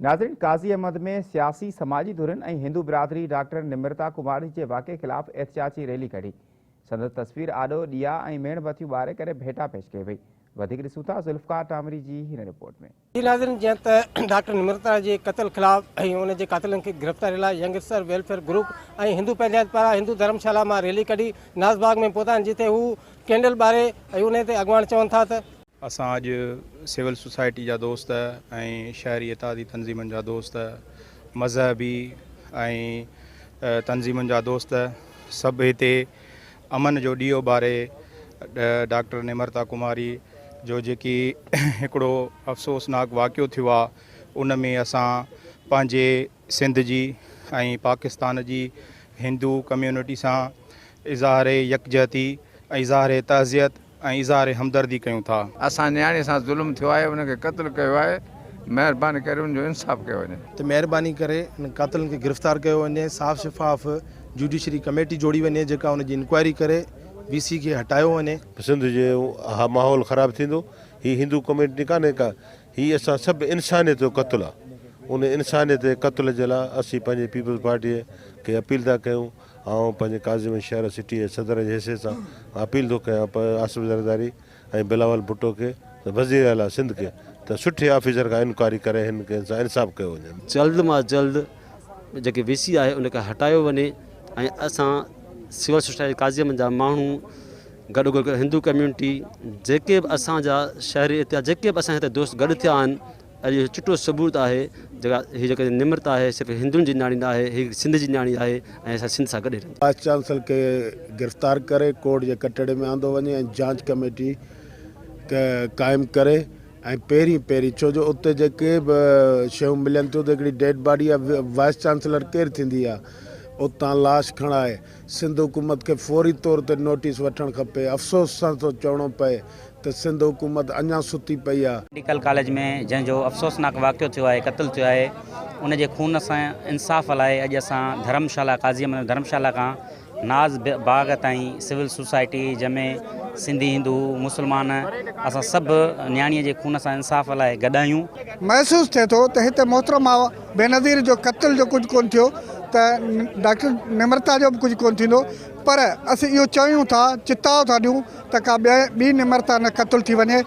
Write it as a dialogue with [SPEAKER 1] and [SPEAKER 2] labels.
[SPEAKER 1] ناظرين قاضي احمد ۾ سياسي سماجي ڌرين ۽ هندو برادري ڊاڪٽر نمرتا ڪماري جي واقعي خلاف احتجاجي ريلي ڪڍي. سندس تصوير آڏو ڏيئا ۽ ميڻ بتيون ٻاري ڪري ڀيٽا پيش ڪئي وئي. وڌيڪ ڏسون ٿا ذوالفقار ٽامري جي هن رپورٽ ۾.
[SPEAKER 2] جي ناظرين جئين ته ڊاڪٽر نمرتا جي قتل خلاف ۽ ان جي قاتلن کي گرفتاري لاء ينگسٽر ويلفيئر گروپ ۽ هندو پنچائت پاران هندو ڌرمشالا مان ريلي ڪڍي ناز باغ ۾ پهتا آهن جتي هو ڪينڊل ٻاري ۽ انهي تي اڳواڻ چون ٿا ته.
[SPEAKER 3] اسان اڄ سول سوسائٽي جا دوست ۽ شهري اتحادي تنظيمن جا دوست، مذهبي ۽ تنظيمن جا دوست سڀ هتي امن جو ڏيئو ٻاري ڊاڪٽر نمرتا ڪماري جو جيڪي هڪڙو افسوسناڪ واقعو ٿيو آ ان ۾ اسان پنهنجي سنڌ جي ۽ پاڪستان جي هندو ڪميونٽي سان اظهار يڪجهتي ۽ اظهار تعزيت ۽ اظهار همدردي ڪيون ٿا.
[SPEAKER 4] اسان نياڻي سان ظلم ٿيو آهي ان کي قتل ڪيو آهي مهرباني ڪري ان جو انصاف ڪيو وڃي.
[SPEAKER 5] ته مهرباني ڪري انهن قاتلن کي گرفتار ڪيو وڃي صاف شفاف جوڊيشري ڪميٽي جوڙي وڃي جيڪا ان جي انڪوائري ڪري وي سي کي هٽايو وڃي.
[SPEAKER 6] سنڌ جي اھا ماحول خراب ٿيندو ھي ھندو ڪميونٽي ڪانھي ڪا ھي اسان سڀ انسانيت جو قتل آ ان انسانيت جي قتل جي لاء اسين پنھنجي پيپلز پارٽي کي اپيل ٿا ڪيون آئون پنهنجي ڪاظمين شهر سٽي جي صدر جي حيثيت سان اپيل ٿو ڪيان پ آصف زرداري ۽ بلاول ڀٽو کي ته وزير اعليٰ سنڌ کي ته سٺي آفيسر کان انڪوائري ڪري هن کي سان انصاف ڪيو وڃي.
[SPEAKER 7] جلد مان جلد جيڪي وي سي آهي ان کي هٽايو وڃي ۽ اسان سول سوسائٽي قاضي احمد جا ماڻهو گڏو گڏ هندو ڪميونٽي جيڪي به اسان جا شهري اتحاد جيڪي به اسان هتي دوست گڏ ٿيا آهن اڄ اهو چٽو ثبوت آهي جيڪا هي جيڪا نمرتا آهي صرف هندن جي نياڻي نه آهي هي سنڌ جي نياڻي آهي ۽ اسان سنڌ سان گڏ رهندي.
[SPEAKER 8] وائيس چانسلر کي گرفتار ڪري ڪورٽ جي ڪٽهڙي ۾ آندو وڃي ۽ جاچ ڪميٽي قائم ڪري ۽ پهرين پهرين ڇو جو اتي جيڪي به شيون ملن ٿيون ته هڪڙي ڊيڊ باڊي آهي وائيس چانسلر ڪير ٿيندي آهي اتان لاش کڻائي سنڌ حڪومت کي فوري طور تي نوٽيس وٺڻ کپي افسوس سان ٿو چوڻو پئي ته سنڌ حڪومت اڃا ستي پئي آ.
[SPEAKER 9] ميڊيڪل ڪاليج ۾ جنهن جو افسوسناڪ واقعو ٿيو آهي قتل ٿيو آهي ان جي خون سان انصاف لاء اڄ اسان ڌرمشالا قاضي احمد ڌرمشالا کان ناز باغ تائين سول سوسائٽي جنهن ۾ سنڌي هندو مسلمان اسان سڀ نياڻي جي خون سان انصاف لاء گڏ آهيون.
[SPEAKER 10] محسوس ٿئي ٿو ته هتي محترمه بينظير جو قتل جو ڪجهه ڪونه ٿيو ته ڊاڪٽر نمرتا جو به ڪجهه ڪونه ٿيندو پر اسين اهو چاهيون ٿا چتاء ٿا ڏيون ته ڪا ٻي نمرتا نه قتل ٿي وڃي.